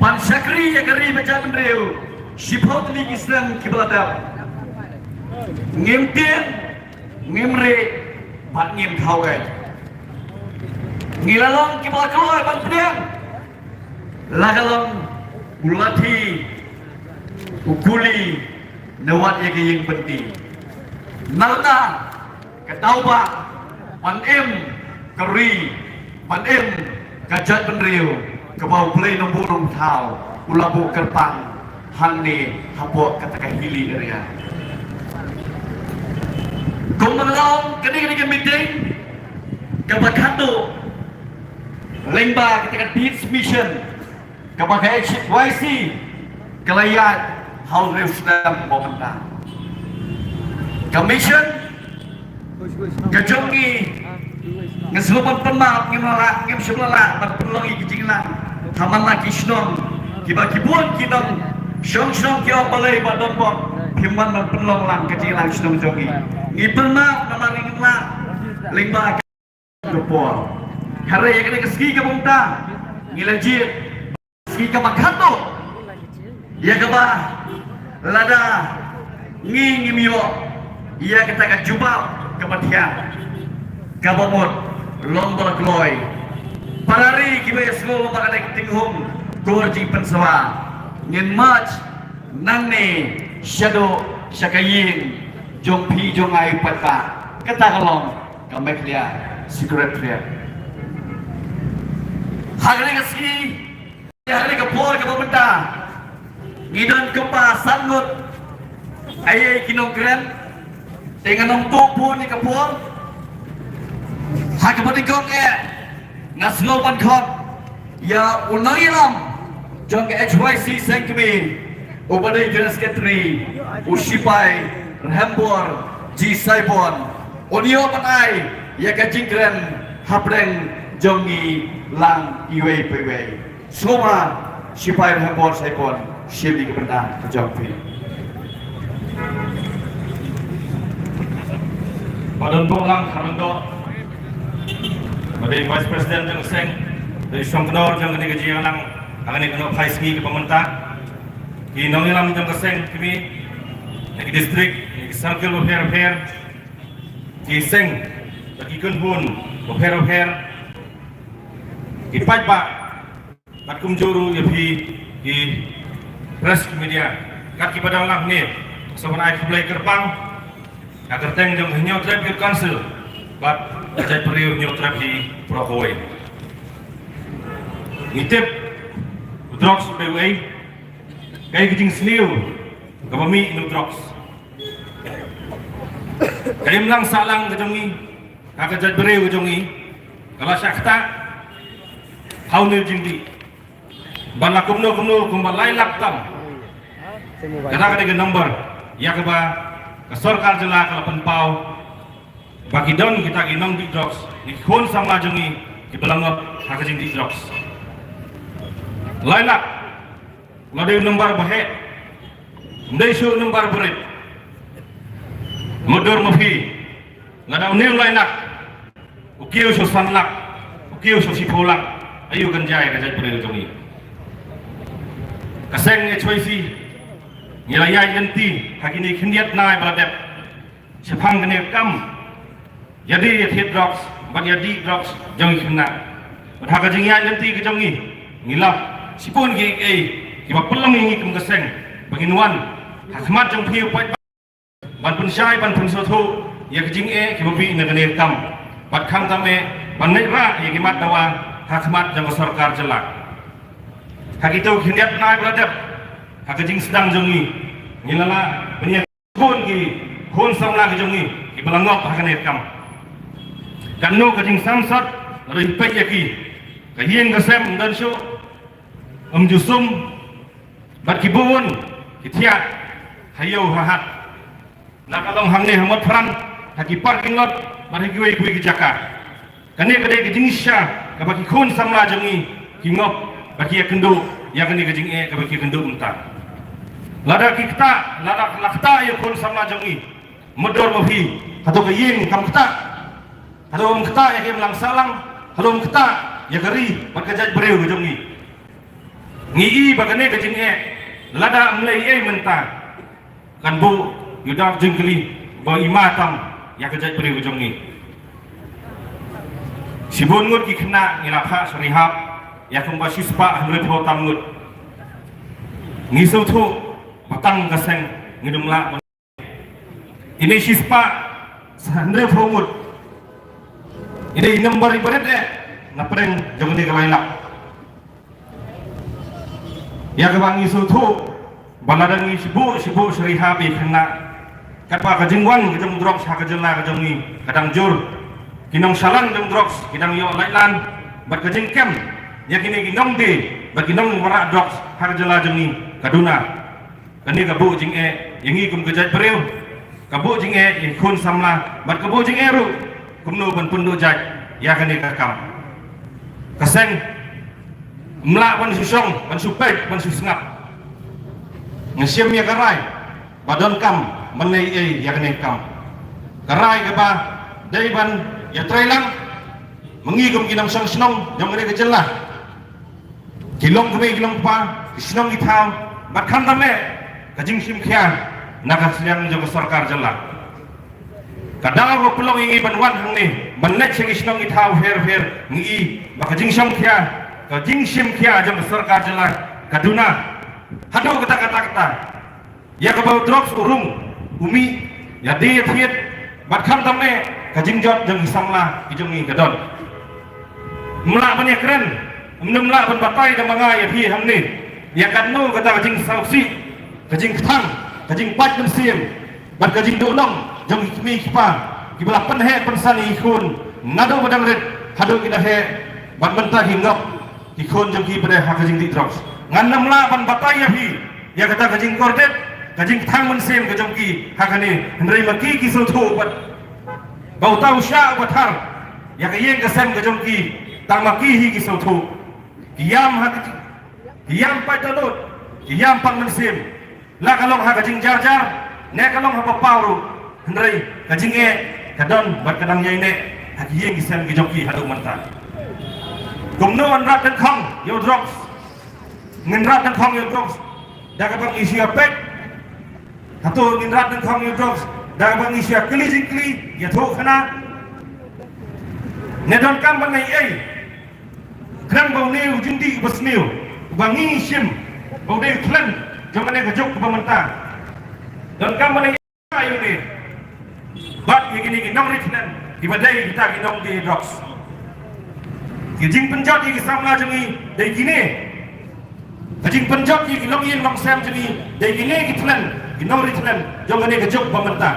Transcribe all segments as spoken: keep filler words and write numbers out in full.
Ban shakri ïa ka ri bad jaitbynriew shiphew tylli ki snem kiba la dep. Ngim tieng, ngim rieh bad ngim thaw ei. Ngi la long kiba la kloi ban pdiang la ka long u lathi, u kuli, ne wat ïa ka ïing pynti. Nangta ka daw ba ban im ka ri, ban im ka jaitbynriew kaba U Blei Nongbuh Nongthaw u la buh kyrpang hangne hapoh kata ka Hilly Area. Kumba nga la ong, kane kane ka meeting kaba khatduh lyngba kata ka Deeds Mission kaba ka H Y C ka la ïaid ha u hynriew snem ba mynta. Ka mission ka jong ngi, nga sngewbha ban pynmap, ngim lah, ngim shym lah ban pynlong ïa ki jingïalang ha man la ki shnong kiba ki bun ki nongshong shnong ki ong balei ba don bok phim wan ban pynlong lang ka jingïalang shnong jong ngi. Ngi pynmap namar ngim lah lyngba ka por. Hynrei ïa kane ka sngi kaba mynta ngi la jied, sngi kaba khatduh, ïa kaba lada ngi ngim ïoh ïa kata ka jubab kaba thiang, kaba mut long ba la kloi. Para ri kiba ïasngew ba ka dei ka tyngkhung kur jingpynsawa, ngin march nangne shaduh sha ka ïing jong phi jong nga u paidbah, kata ka long ka Meghalaya Secretariat. Ha kane ka sngi, ha kane ka por kaba mynta, ngi don kumba san ngut, ai ki nongkren, te ngan ong to pun ïa ka por. Ha kaba nyngkong eh, nga sngew ban khot ïa u nongïalam jong ka H Y C Seng Kmie, uba dei General Secretary, u Sipai Rhembor G Saibon. Un ïoh ban ai ïa ka jingkren hapdeng jong ngi lang iwei pa iwei. Sngewbha Sipai Rhembor Saibon, shim ïa ka bynta ka jong phi. Ba don bok lang ha ryngdoh, ba dei Vice President jong ka seng, dei shongknor jong kane ka jingïalang ha kane ka nohphai sngi kaba mynta, ki nongïalam jong ka seng kmie na ki district, na ki circle bapher bapher, ki seng, na ki kynhun bapher bapher, ki paidbah, bad kumjuh ruh ïa phi ki press media, kat kiba dang lang ne, sa ban ai khublei kyrpang ha ka kyrteng jong ka Hynñiewtrep Youth Council bad ka jaitbynriew Hynñiewtrep hi baroh kawei. Ngi tip u drugs u dei uei, kaei ka jingsniew kaba mih na u drugs. Ka imlang sahlang ka jong ngi, ha ka jaitbynriew ka jong ngi, ka la shah ktah ha une u jingdih. Ba la kumno kumno kumba lai lak tam. Kata ka dei ka number ïa kaba ka sorkar jylla ka la pynpaw ba ki don kita ki nongdih drugs, ki khun samla jong ngi kiba la ngop ha ka jingdih drugs. Lai lak la dei u number ba heh. Ym dei shuh u number ba rit. Mutdur ma phi, lada une u lai lak u kiew sha u san lak, u kiew sha u shiphew lak, aïu kan jia ïa ka jaitbynriew jong ngi? Ka seng H Y C ngi la ïaid lynti ha kine ki khyndiat bnai ba la dep shaphang kane ka kam ïadei ïa thied drugs bad ïadih drugs jong ki khynnah. Bad ha ka jingïaid lynti ka jong ngi, ngi lap shibun kiei kiei kiba pynlong ïa ngi kum ka seng ba ngin wan ha khmat jong phi u paidbah ban pynshai, ban pynsngewthuh ïa ka jingeh kiba mih na kane ka kam. Bad khamtam eh ban leit rah ïa ki mat dawa ha khmat jong ka sorkar jylla. Ha kito ki khyndiat bnai ba la dep, ha ka jingsdang jong ngi, ngi la lah ban ïa bun ki khun samla ki jong ngi kiba la ngop ha kane ka kam. Katno ka jingsamsat la dei peit ïa ki, ka ïing ka sem ym don shuh, ym ju sum, bad ki bun ki thiah ha ïew ha hat. Na ka long hangne ha Motphran, ha ki parking lot bad ha kiwei kiwei ki jaka. Kane ka dei ka jingshisha kaba ki khun samla jong ngi ki ngop bad ki ïakynduh ïa kane ka jingeh kaba ki ïakynduh mynta. Lada ki ktah, lada la ktah ïa u khun samla jong ngi, mutdur ma phi, hato ka ïing kam ktah? Hato kam ktah ïa ka imlang sahlang? Hato kam ktah ïa ka ri bad ka jaitbynriew ka jong ngi? Ngi i ba kane ka jingeh lada ym leh ei ei mynta kan buh ïa u dak jingkylli ba i ma tam ïa ka jaitbynriew ka jong ngi. Shibun ngut ki khynnah ngi la phah sha rehab ïa kumba shispah hynriewphew tam ngut. Ngi sngewthuh ba tang ka seng ngin ym lah ban ine shispah hynriewphew ngut. Ine i number iba rit eh na pdeng jong ine ka lai lak. Ïa kaba ngi sngewthuh ba lada ngi shibun shibun sha rehab ïa khynnah katba ka jingwan ka jong drugs ha ka jylla ka jong ngi ka dang jur. Ki nongshalan jong drugs ki dang ïoh laitlan bad ka jingkem ïa kine ki nongdie bad ki nongmareh drugs ha ka jylla jong ngi ka duna. Kane ka buh jingeh ïa ngi kum ka jaitbynriew, ka buh jingeh ïa ki khun samla bad ka buh jingeh ruh kumno ban pynduh jait ïa kane ka kam. Ka seng ym lah ban shu shong ban shu peit ban shu sngap. Nga shim ïa ka rai ba donkam ban leh ei ei ïa kane ka kam. Ka rai kaba dei ban ïatrei lang ma ngi kum ki nongshong shnong jong kane ka jylla. Ki long kmie ki long kpa, ki shnong ki thaw bad khamtam eh ka jingshim khia na ka sliang jong ka sorkar jylla. Ka daw ka pynlong ïa ngi ban wan hangne ban leit sha ki shnong ki thaw her her ngi i ba ka jingshim khia, ka jingshim khia jong ka sorkar jylla ka duna. Haduh kata kata kata ïa kaba u drugs u rung u mih ïa die ïa thied bad khamtam eh ka jingjot jong ki samla ki jong ngi ka don. Ym lah ban ïakren, ym lah ban batai da ma nga ïa phi hangne ïa katno kata ka jingsngewsih, ka jingkthang, ka jingpait mynsiem bad ka jingduhnong jong ki kmie ki kpa kiba la pynheh pynsan ïa ki khun naduh ba dang rit haduh ki da heh bad mynta ki ngop ki khun jong ki pat ha ka jingdih drugs. Ngan ym lah ban batai ïa phi ïa kata ka jingkordit, ka jingkthang mynsiem ka jong ki ha kane, hynrei ma ki ki sngewthuh bad ba uta u sha uba thar ïa ka ïing ka sem ka jong ki, tang ma ki hi ki sngewthuh. Ki ïam ha ka jing, ki ïam pait dohnud, ki ïam pang mynsiem. La ka long ha ka jingjar jar ne ka long ha ba paw ruh, hynrei ka jingeh ka don bad ka dang ïaineh ha ki ïing ki sem ki jong ki haduh mynta. Kumno yn rat dyngkhong ïa u drugs? Ngin rat dyngkhong ïa u drugs da kaba ngi shu ïa peit? Hato ngin rat dyngkhong ïa u drugs da kaba ngi shu ïa kylli jingkylli, ïathuh khana? Ne donkam ban leh ei ei? Khnang ba une u jingdih uba sniew uba ngi shim ba u dei u thlen jong kane ka juk kaba mynta. Donkam ban leh ei ei ïa une bad ïa kine ki nongri thlen kiba dei kita ki nongdie drugs? Ki jingpynjot ïa ki samla jong ngi dei kine. Ka jingpynjot ïa ki longïing longsem jong ngi dei kine ki thlen, ki nongri thlen jong kane ka juk ba mynta.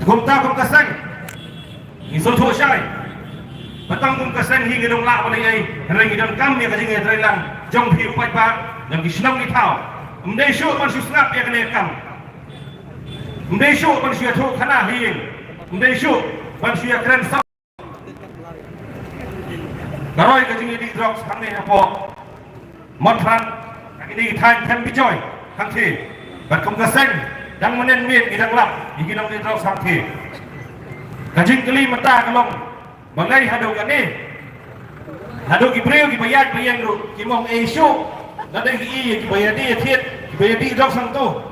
Kumta kum ka seng ngi sngewthuh shai ba tang kum ka seng hi ngin ym lah ban leh ei ei, hynrei ngi donkam ïa ka jingïatreilang jong phi u paidbah, jong ki shnong ki thaw. Ym dei shuh ban shu sngap ïa kane ka kam. Ym dei shuh ban shu ïathuh khana ha ïing. Ym dei shuh ban shu ïakren sap. Ka roi ka jingïadih drugs hangne hapoh Mawthrang, ha kine ki thaiñ Them Bijoi hangtei. Bad kum ka seng dang mynnin miet ngi dang lap ïa ki nongdie drugs hangtei. Ka jingkylli mynta ka long, balei haduh kane, haduh ki briew kiba ïaid ba ïeng ruh kim ong ei shuh? Lada ngi i ïa kiba ïadih ïathied, kiba ïadih drugs hangto,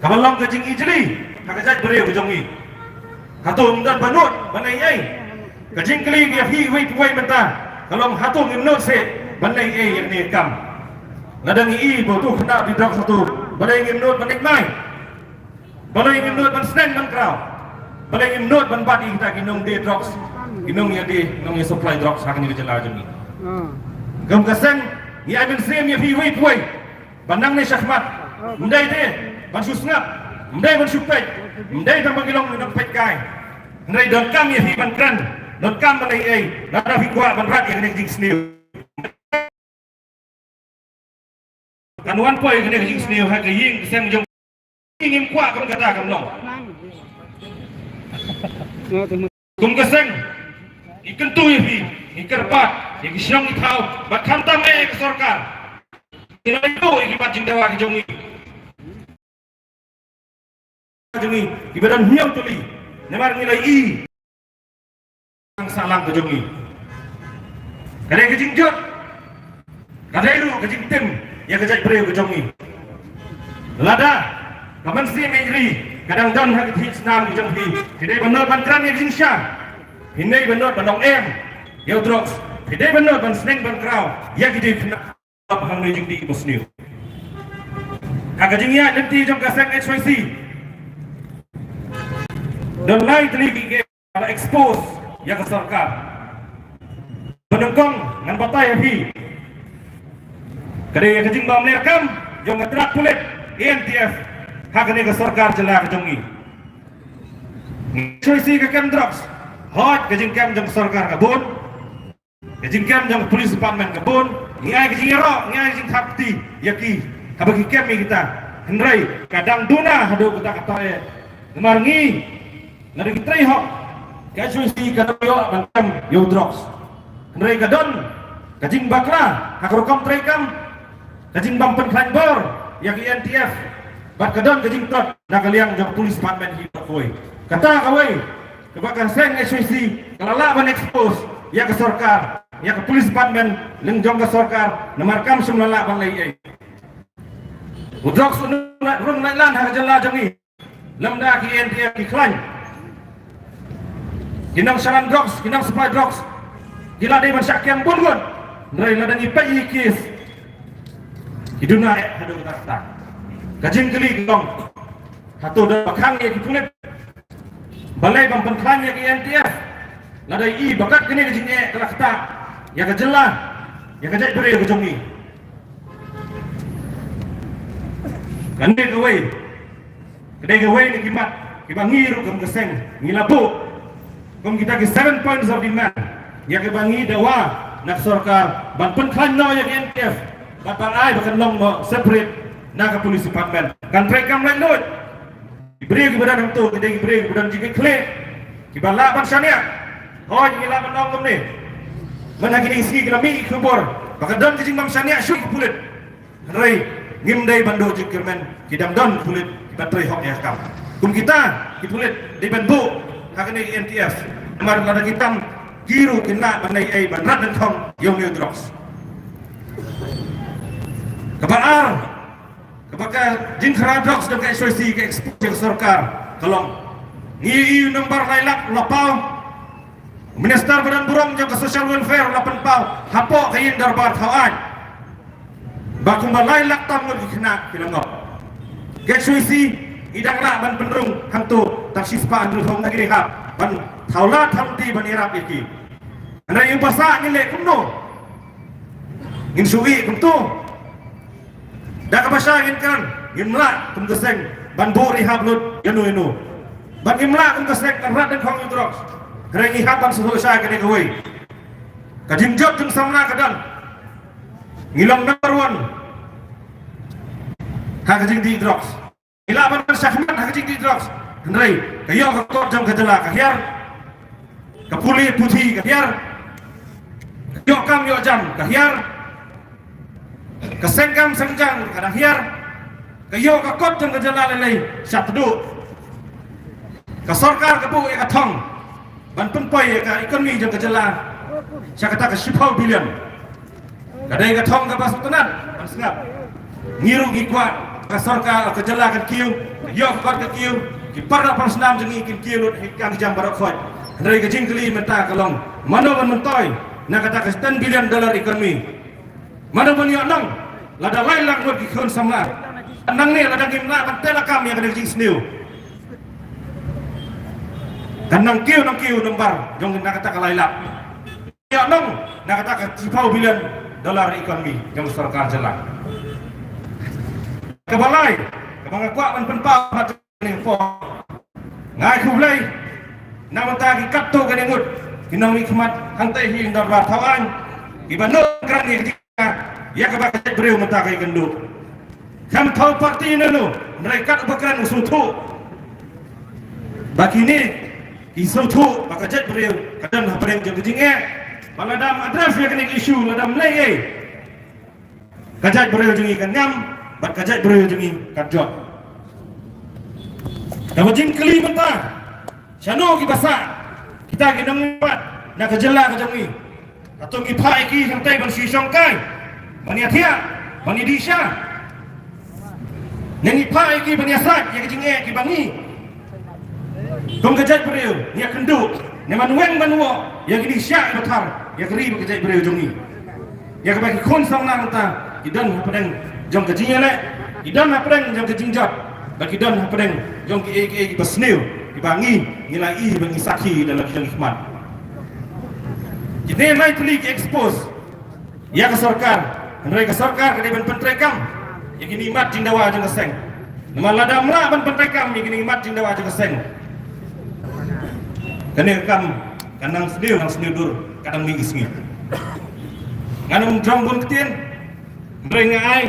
kaba long ka jingijli ha ka jaitbynriew ka jong ngi. Hato ym don ba nud ban leh ei ei? Ka jingkylli ïa phi uwei pa uwei mynta ka long, hato ngim nud seh ban leh ei ei ïa kane ka kam? Lada ngi i ba uto u khynnah u dih drugs hato, balei ngim nud ban leit mai? Balei ngim nud ban sneng ban kraw? Balei ngim nud ban bat ïa kita ki nongdie drugs, ki nongïadie, nongïasupply drugs ha kane ka jylla jong ngi? Kum ka seng ngi ai mynsiem ïa phi uwei pa uwei ban nang ne shakhmat. Ym dei te ban shu sngap, ym dei ban shu peit, ym dei tang ba ngi long ngi nongpeitkai. Hynrei donkam ïa phi ban kren, donkam ban leh ei ei lada phi kwah ban rat ïa kane ka jingsniew. Kan wan poi kane ka jingsniew ha ka ïing ka sem jong ngi, ngim kwah kum kata kam long. Kum ka seng ngi kyntu ïa phi, ngi kyrpad ïa ki shnong ki thaw bad khamtam eh ïa ka sorkar. Ngi la ïoh ïa ki mat jingdawa ki jong ngi, jong ngi kiba don hynñiew tylli, namar ngi la i tang sahlang ka jong ngi. Ka dei ka jingjot, Ka dei ruh ka jingtim ïa ka jaitbynriew ka jong ngi. Lada ka mynsiem ïeit ri ka dang don ha ki thied snam ki jong phi, phi dei ban nud ban kren ïa ka jingshisha. Phi dei ban nud ban ong em ïa u drugs. Phi dei ban nud ban sneng ban kraw ïa ki jingkhynnah hangne jingdih musniew. Ha ka jingïaid lynti jong ka seng H Y C, don lai tylli ki, ki la expose ïa ka sorkar. Ba nyngkong ngan batai ha phi, ka dei ïa ka jingbym leh kam jong ka tnat pulit A N T F ha kane ka sorkar jylla ka jong ngi. H Y C ka kem drugs, hooid ka jingkem jong ka sorkar ka bun, ka jingkem jong ka police department ka bun, ngi ai ka jingïaroh, ngi ai ka jingthap kti ïa ki haba ki kem ïa kita. Hynrei ka dang duna haduh kata kata eh. Namar ngi, lada ki trei hok, ka H Y C ka dang ïoh ban kem ïa u drugs. Hynrei ka don ka jingbakla ha ka rukom trei kam, ka jingbym pynkhlaiñ bor ïa ki A N T F, bad ka don ka jingtrot na ka liang jong ka police department hi baroh kawei. Kata kawei kaba ka seng H Y C ka la lah ban expose ïa ka sorkar, ïa ka police department lyngba jong ka sorkar, namar kam shym la lah ban leh ei ei. U drugs u rung lait lan ha ka jylla jong ngi. Lymda ki A N T F ki khlaiñ, ki nongshakri drugs, ki nongsupply drugs, ki la dei ban shah kem bun bun. Hynrei lada ngi peit ïa ki case, ki duna eh haduh katta katta. Ka jingkylli ka long, hato da ba khang ïa ki pulit balei ban pynkhlaiñ ïa ki A N T F? Lada i ba kat kane ka jingeh ka la ktah ïa ka jylla, ïa ka jaitbynriew ka jong ngi. Kane kawei, ka dei kawei na ki mat kiba ngi ruh kum ka seng ngi la buh kum kita ki seven points of demand ïa kiba ngi dawa na ka sorkar ban pynkhlaiñ noh ïa ka A N T F, bad ban ai ba kan long noh separate na ka police department. Kan trei kam laitluid. Ki briew kiba don hangto ki dei ki briew kiba don jingkitkhlieh, kiba lah ban shaniah. Hooid, ngi lah ban ong kumne. Mynta kine ki sngi ki la mih ki khubor ba ka don ka jingbym shaniah shuh ki pulit. Hynrei ngim dei ban duh jingkyrmen, ki dang don ki pulit kiba trei hok ïa ka kam. Kum kita ki pulit dei ban buh ha kane ka A N T F. Namar lada ki tam, ki ruh kin lah ban leh ei ei ban rat dyngkhong ïa une u drugs. Kaba ar, kaba ka jingkhra drugs jong ka H Y C ka expose jong ka sorkar ka long, ngi ïohi u nombar lai lak u la paw. U Minister ba don burom jong ka Social Welfare u la pynpaw hapoh ka ïing dorbar thaw aiñ ba kumba lai lak tam ngut ki khynnah ki la ngop. Ka H Y C i dang lah ban pynrung hangto tang shispah hynriewphew ngut ki rehab ban thaw lad thaw lynti ban ïarap ïa ki. Hynrei ïa u basa ngin leh kumno? Ngin shu ïeh kumto? Da kaba shai ngin kren, ngim lah kum ka seng ban buh rehab lut ïano ïano. Bad ngim lah kum ka seng ban rat dyngkhong ïa u drugs. Hynrei ngi hap ban sngewthuh shai kane kawei. Ka jingjot jingsamla ka don. Ngi long number one ha ka jingdih drugs. Ngi lah ban shah khmat ha ka jingdih drugs. Hynrei ka ïoh ka kot jong ka jylla ka hiar. Ka pule puthi ka hiar. Ka ïoh kam ïoh jam ka hiar. Ka seng kam seng jam ka dang hiar. Ka ïoh ka kot jong ka jylla lei lei sha tduh. Ka sorkar ka buh ïa ka thong ban pynpoi ïa ka economy jong ka jylla sha kata ka shiphew billion. Ka dei ka thong kaba sngewtynnat ban sngap. Ngi ruh ngi kwah ka sorkar, ka jylla kan kiew, ka ïoh ka kot ka kiew, ki para para snam jong ngi kin kiew lut ha ki jam baroh khoit. Hynrei ka jingkylli mynta ka long, mano ban myntoi na kata ka ten billion dollar economy? Mano ban ïoh nong lada lai lak ngut ki khun samla? Nangne lada ngim lah ban tela kam ïa ka jingsniew, kan nang kiew nang kiew nombar jong na kata ka lai lak. Ïa nong na kata ka shiphew billion dollar economy jong sorkar jylla. Kaba lai kaba nga kwah ban pynpaw ha kane ka por, nga ai khublei na bynta ki katto katne ngut ki nongmihkhmat hangtei ha ïing dorbar thaw aiñ kiba nud kren ïa ka jingkyrmen ïa kaba ka jaitbynriew mynta ka ïakynduh. Kham thaw party ne no, hynrei kat ba kren u sngewthuh ba kine ki sngewthuh ba ka jaitbynriew ka don hapdeng jong ka jingeh. Ba lada ym address ïa kane ka issue, lada ym leh ei, ka jaitbynriew jong ngi kan ngam bad ka jaitbynriew jong ngi kan jot. Kaba jingkylli mynta, shano kiba sah kita ki nongmihkhmat na ka jylla ka jong ngi? Hato ngi phah ïa ki hangtei ban shu shongkai? ban ïathiah, ban ïadih sha. Ngi phah ïa ki ban ïasaid ïa ki jingeh kiba ngi kum ka jaitbynriew ngi ïakynduh, ne ban weng ban wah ïa ki dih sha kiba thar ïa ka ri bad ka jaitbynriew jong ngi. Ïa kaba ki khun samla mynta ki don hapdeng jong ka jingïaleh, ki don hapdeng jong ka jingjop, bad ki don hapdeng jong kiei kiei kiba sniew kiba ngi ngi la ïohi bad ngi sakhi da la ki jong ki khmat. Kine lai tylli ki expose ïa ka sorkar, hynrei ka sorkar ka dei ban pyntreikam ïa kine ki mat jingdawa jong ka seng. Namar lada ym lah ban pyntreikam ïa kine ki mat jingdawa jong ka seng, kane ka kam kan nang sniew nang sniew dur, kan nang mih ki sngi. Ngan ym jrong bun ktien, hynrei nga ai